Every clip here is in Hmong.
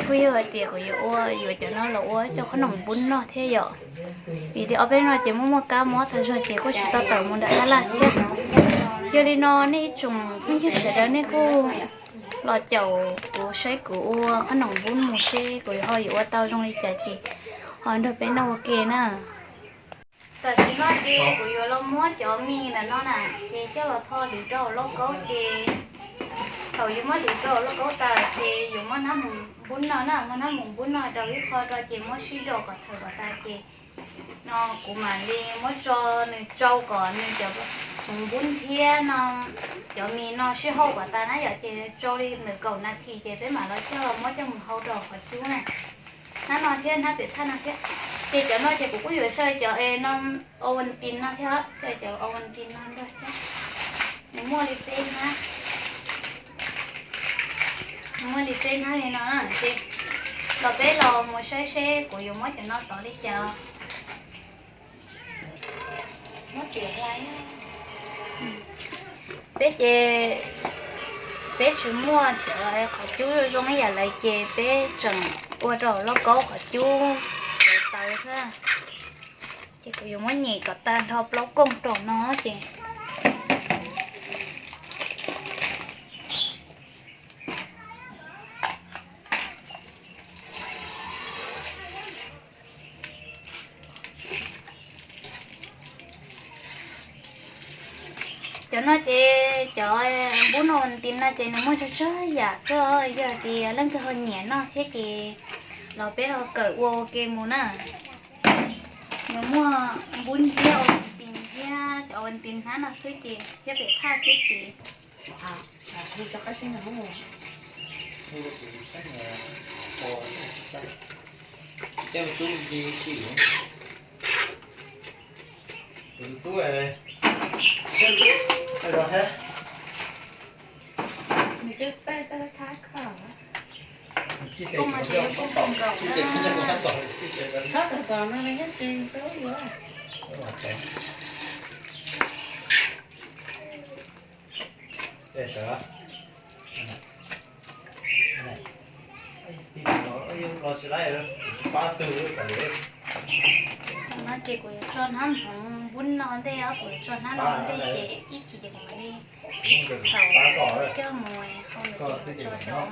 Kuj yog hais tias kuv yuav ua, yuav cov no los ua cov qhob noom npub noj thiab yom. Vim tias ob peb no ces muaj muaj kab mob tag zog ces kuj tsis tau tawm mus nram tab laj thiab. Yog li no nej ib tsoom phooj ywg sawv daws nej kuj los caum kuv saib kuv ua qhob noom npub mus seb kuv ho yuav ua tau zoo li cas ces ho nrog peb noj ua ke na. Tam sim no ces kuv yuav los muab cov mis ntawm no na, ces coj los tho hliv rau hauv lauj kaub ces thaum yuav muab hliv rau hauv lauj kaub tas ces yuav muab hnab hmoov npub no na, muab hnab hmoov npub no rau ib qho rau ces muab sib do kom thawm kom tas ces no kuv mam li muab tso nws tsau kom nws cov hmoov npub thiab no cov mis no sib hau kom tas na yom, ces tsau li ntawm kaum nas this ces peb mam los coj los muab coj mus hau rau qhov cub na. Hnab no thiab hnab pem thaj no thiab. Ces cov no ces kuv kuj yuav xyaw cov no Ovaltine no thiab, xyaw cov Ovaltine no nrog thiab. Nws muaj li peb hnab, nws muaj li peb hnab li no na ces los peb los mus saib seb kuv yuav muab cov no tov li cas. Peb ces peb tsis muaj cov qhov cub zoo zoo ib yam lawv ces peb tseem ua rau lauj kaub qhov cub tawv xwb. Ces kuv yuav muab nyem kom tag nrho plaub kooj rau no ces cov no ces cov npub no ntim no ces nws muaj tsawg tsawg yam xwb os, yog tias leej twg ho nyiam noj thiab ces los peb ho kawm ua ua ke mus na. Nws muaj npub nthiab ua ntim thiab cov ua ntim hnab no xwb ces thiab pem thaj xwb ces No ces kuv yuav tso hnab hmoov npub no ntej os, kuv yuav tso hnab no ntej ces ib chim ces kuv mam li thaum coj mus hau lawm ces kuv tso cov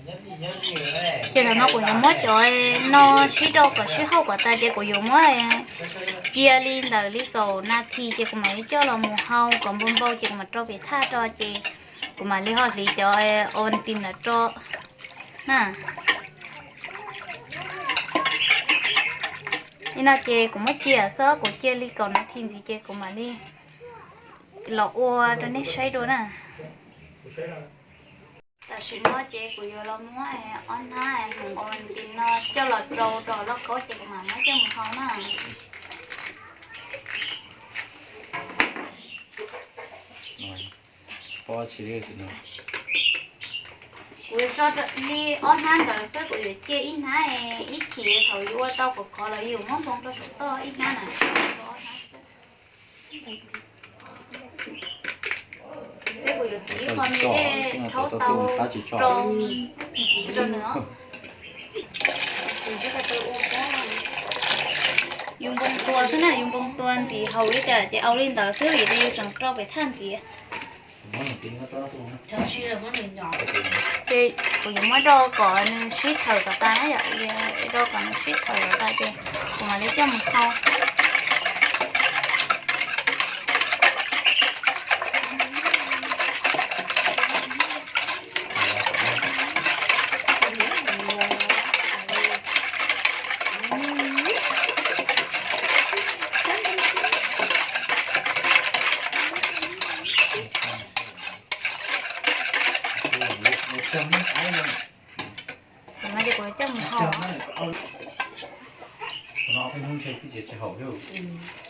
Ces thaum no kuv yuav muab cov no sib rau kom sib hauj kom tas ces kuv yuav muab cia li ntawm li kaum nas this ces kuv mam li coj los mus hau kom npau npau ces kuv mam rau pem thaj rau ces kuv mam li ho hliv cov Ovaltine ntawd rau na. Li no ces kuv muab cia xwb, kuv cia li kaum nas this ntxiv ces kuv mam li los ua rau nej saib dua na. Tam sim no ces kuv yuav los muab ob hnab hmoov Ovaltine no coj los rau rau lauj kaub ces kuv mam muab coj mus hau na. Kuv yuav tso li ob hnab ntawd xwb, kuv yuav cia ib hnab, ib chim thaum yuav ua tau kom khov los yuav muab npoo rau saum toj ib hnab na. Peb kuv yuav tiv ib qho me dej rhaub tau rau ntxiv rau nws. Yus npoo tua xwb na, yus npoo tua ntxiv haus li cas ces au li ntawd xwb vim tias yus tseem rau pem thaj ntxiv. Ces kuv yuav muab do kom nws sib thawm kom tas na yom, do kom nws sib thawm kom tas ces kuv mam li coj mus hau.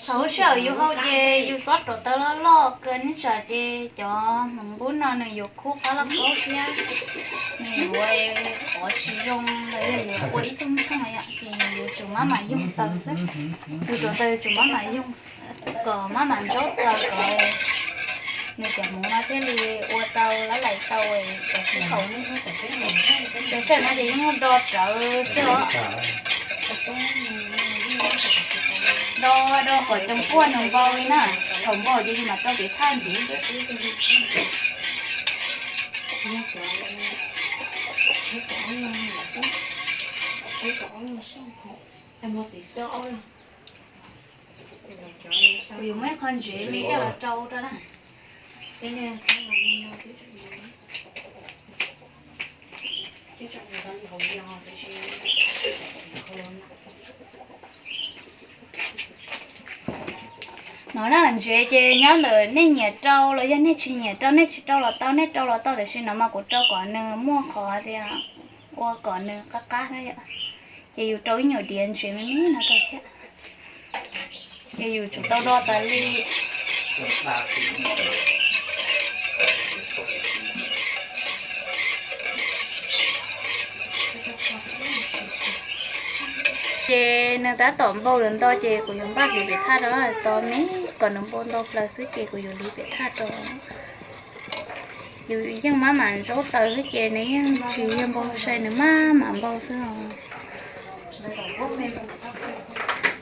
Thaum lub sij hawm yus hau ces yus txhob rau tawv loj loj kawg neb tsam ces cov hmoov npub no nws yuav khub qab lauj kaub thiab nws yuav qhov tsis zoo los yog yuav ua ib tug thooj yom ces yus yuav tsum Maj mam yoog taws xwb. Yus tsuas taws yus tsuas maj mam yoog kom maj mam ntsaub taws kom nws cov hmoov no thiaj li ua tau lab laim tau cov sib khaum li. Cov tsawm no ces yeej do rawv xwb os. Do do kom cov nkuaj nws npau li na. Thaum npau ces yus mam rau pem thaj ntxiv. Kuv yuav muab ib qho ntsev me coj los rau rau na. No na, ntsev ces nyob ntawm nej nyiam rau los yog nej tsis nyiam rau, nej tsis rau los tau, nej rau los tau, tiam sis no mas kuv rau kom nws muaj qhov tias ua kom nws qab qab na yom. Ces yus rau ib nyuag diav ntsev me me no rau thiab. Ces yus tsum tau do tas li. Ces nws tab tom npau lawm ntau ces kuv yuav npaj hliv pem thaj rau tos me kom nws npau ntau plaws xwb ces kuv yuav hliv pem thaj rau. Yus yeej maj mam ntsaub taws xwb ces nws yeej tsis yog npau sai, nws maj mam npau xwb os.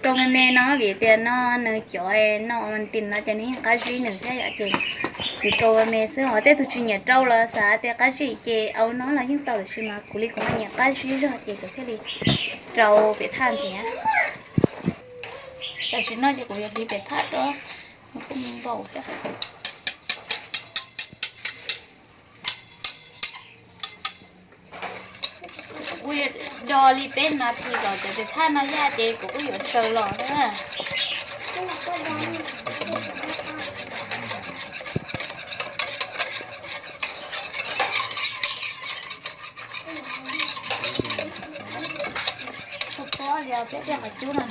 Rau me me no vim tias no nws cov no ntim no ces nws yeej qab zib nws thiab yom, ces yus rau me me xwb os. Tej tug tsis nyiam rau los xav tias qab zib ces au no los yeej tau, tiam sis mas kuv li kuv ho nyiam qab zib zog ces kuv thiaj li rau pem thaj ntxiv. Tam sim no ces kuv yuav hliv pem thaj rau, nws kuj npau thiab. Kuv do li peb nas this kom cov pem thaj no yaj ces kuv kuj yuav tsaws los na. Pob pob li peb tej qhov cub no.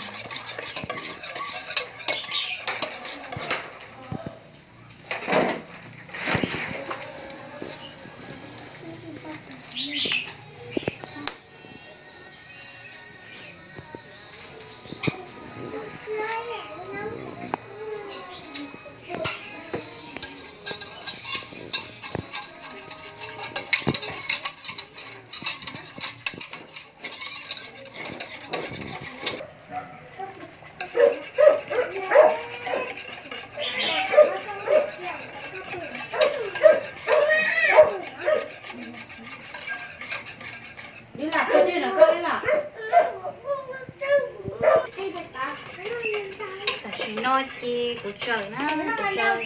Tam sim no ces kuv tsaws na, kuv tsaws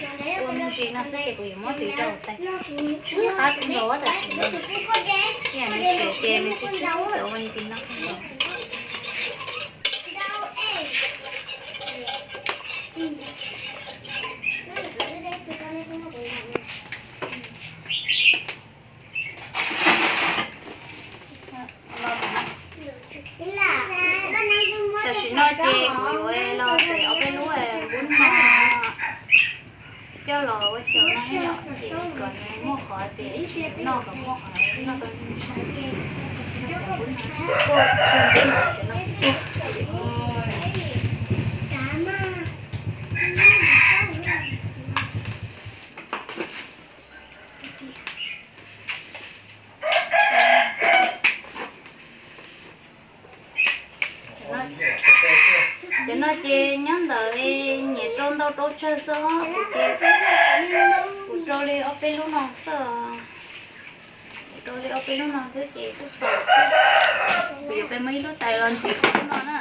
ua me ntsis no xwb ces kuv yuav muab hliv rau tais. Tsw qab kawg nkaus tam sim no. Ib yam li tsev ces nws tsw tsw cov ua ntsis no kawg nkaus. Tam sim no ces kuv yuav los ces ob peb lub npub no coj los ua xyaum no yom, ces kom nws muaj qhov tias ib tsis noj kom muaj qhov noj tau ntshai. Cov no ces nyob ntawm nyiam rau ntau rau tsawg xwb, kuv ces kuv rau li ob peb lub no xwb. Kuv rau li ob peb lub no xwb ces kuj txaus. Kuv yuav peb muab ib lub tais los ntxiv kuv lub no na.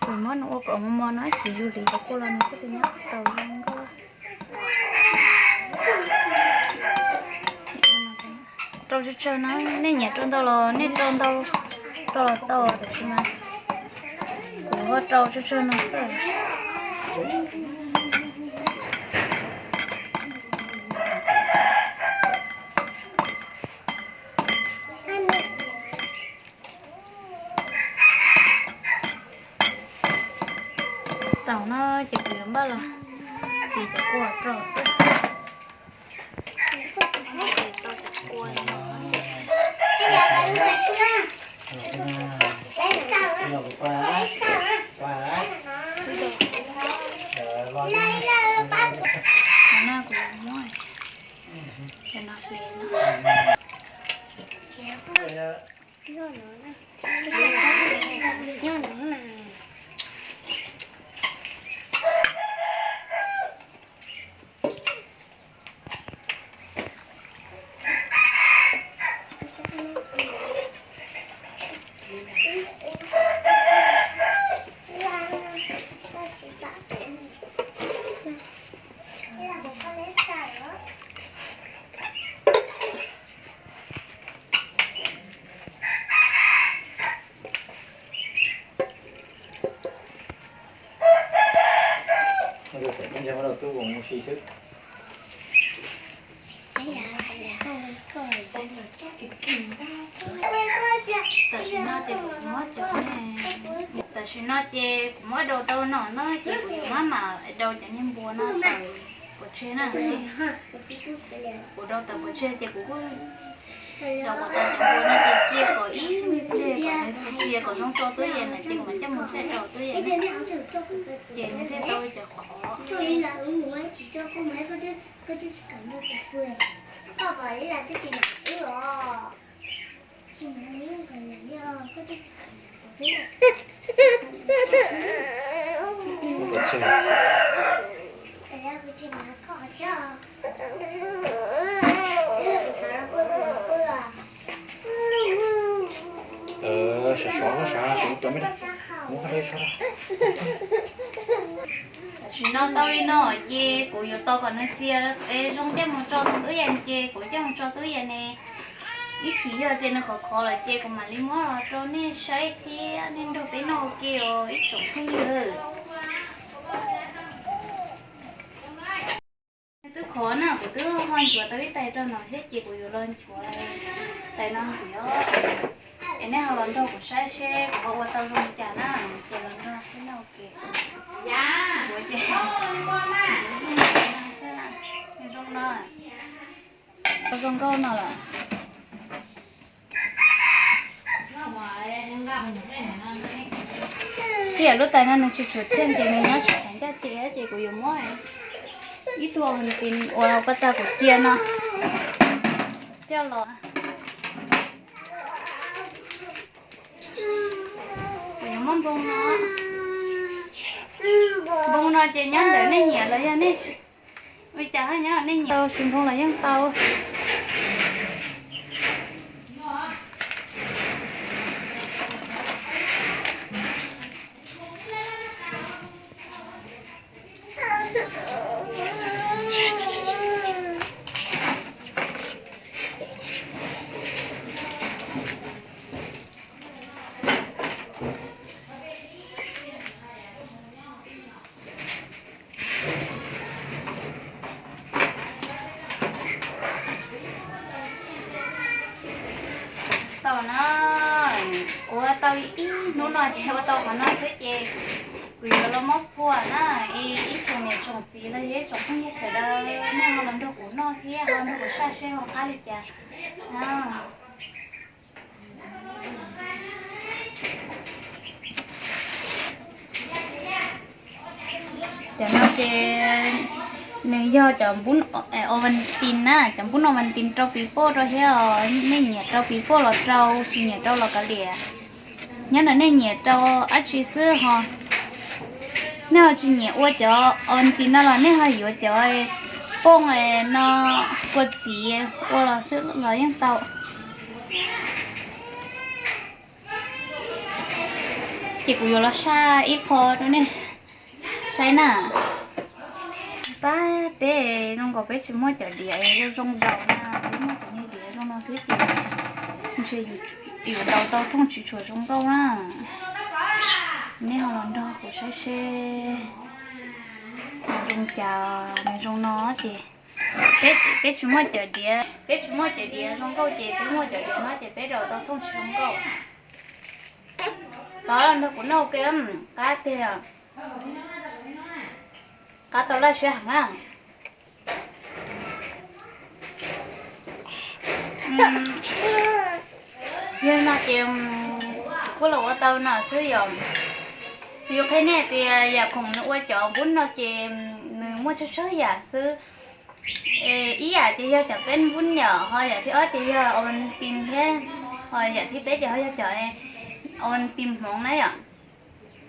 Kuv muab nws ua kom mos mos no ib chim yus hliv tau kua los nws thiaj li nyob tau zoo nkauj. Rau tsawg tsawg no, nej nyiam rau ntau los nej rau ntau, rau los tau, tiam sis mas kuv ho rau tsawg tsawg no xwb. Tau no ces kuv yuav npaj los tis cov kua rau xwb. Qhov no kuv yuav muab cov no hle no. Tub mus si xwb. Tam sim no ces kuv muab cov, tam sim no ces kuv muab daus tau no na ces kuv yuav muab mam daus cov niag npua no tawm pov tseg na. Kuv daus tawm pov tseg ces kuv kuj daus kom tau cov npua no ces cia kom ib me pliag kom nws txia kom zoo tso twb yees na ces kuv mam coj mus xaj rau twb yees na. Ces nws thiaj tau cov qhov. Sov sov sov, kuv tus me, kuv qhov dej sov. Tam sim no tau li no ces kuv yuav tos kom nws txia zoo coj mus tso rau twb yees ces kuv coj mus tso twb yees ne. Ib chim yog tias nws khov khov lawm ces kuv mam li muab los rau nej saib thiab nej nrog peb noj ua ke os ib tsoom phooj ywg. Twb khov na, kuv twb ho nchuav tau ib tais rau no thiab ces kuv yuav los nchuav tais no ntxiv os. Es nej ho los nrog kuv saib seb kuv ho ua tau zoo li cas na, ces los nrog peb noj ua ke. Nchuav ces zoo no, tau zoo nkauj no lawm. Tiam lub tais no nws tsis tshua thiaj ces nws nyob tsis tau ncaj ces ces kuv yuav muab ib tug tis uas pas tas kuv cia no coj los. Kuv yuav muab npoo no, npoo no ces nyob ntawm nej nyiam los yog nej, ua cas ho nyob nej nyiam, tis npoo los yeej tau. Tau na, kuv ua tau ib hnub no ces ua tau qhov no xwb ces kuv yuav los muab phua na, ib tsoom niam tsoom txiv los yog ib tsoom phooj ywg sawv daws nej ho los nrog kuv noj thiab ho nrog kuv saib seb ho qab li cas. Cov no ces nws yog cov npub Ovaltine na, cov npub Ovaltine rau pimples rau thiab os, nej nyiam rau pimples los rau, tsis nyiam rau los kav liam. Nyob ntawm nej nyiam rau dab tsi xwb ho. Nej ho tsis nyiam ua cov Ovaltine no los nej ho yuav cov pooj no kua txiv ua los xwb los yeej tau. Ces kuv yuav los saj ib qho rau nej saib na. Pab peb zoo nkaus peb tsis muaj cov diav zoo zoo daus na, peb muaj cov niag diav zoo no xwb ces ntshe yuav daus tau thooj tsis tshua zoo nkauj na. Nej ho los nrog kuv saib seb. Zoo cas nws zoo no ces peb, peb tsis muaj cov diav, peb tsis muaj cov diav zoo nkauj ces peb muaj cov diav no ces peb rau tau thooj tsis zoo nkauj. Tod los nrog kuv noj ua ke, qab tiag, qab tau laj siab heev na. Yog no ces kuv los ua tau no xwb yom. Kuv yuav qhia nej tias yam khoom nws ua cov npub no ces nws muaj tsawg tsawg yam xwb. Ib yam ces yog cov peb npub yom, ho yam thib ob ces yog Ovaltine thiab, ho yam thib peb ces ho yog cov Ovaltine hmoov na yom.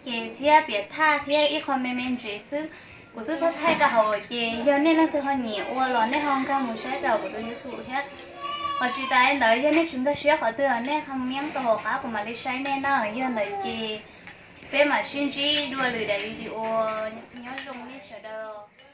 Ces thiab piam thaj thiab ib qho me me ntsis xwb. Kuv twb thaij thaij rau hauv ces yog nej leej twg ho nyiam ua los nej ho nkag mus saib rau kuv tus YouTube thiab. Ho tsis tas li ntawd yog nej tsis nkag siab qhov twg nej comment rau hauv qab kuv mam li saib nej na. Yog ntawd ces peb mam sib ntsib dua lwm daim video. Nyob zoo nej sawv daws.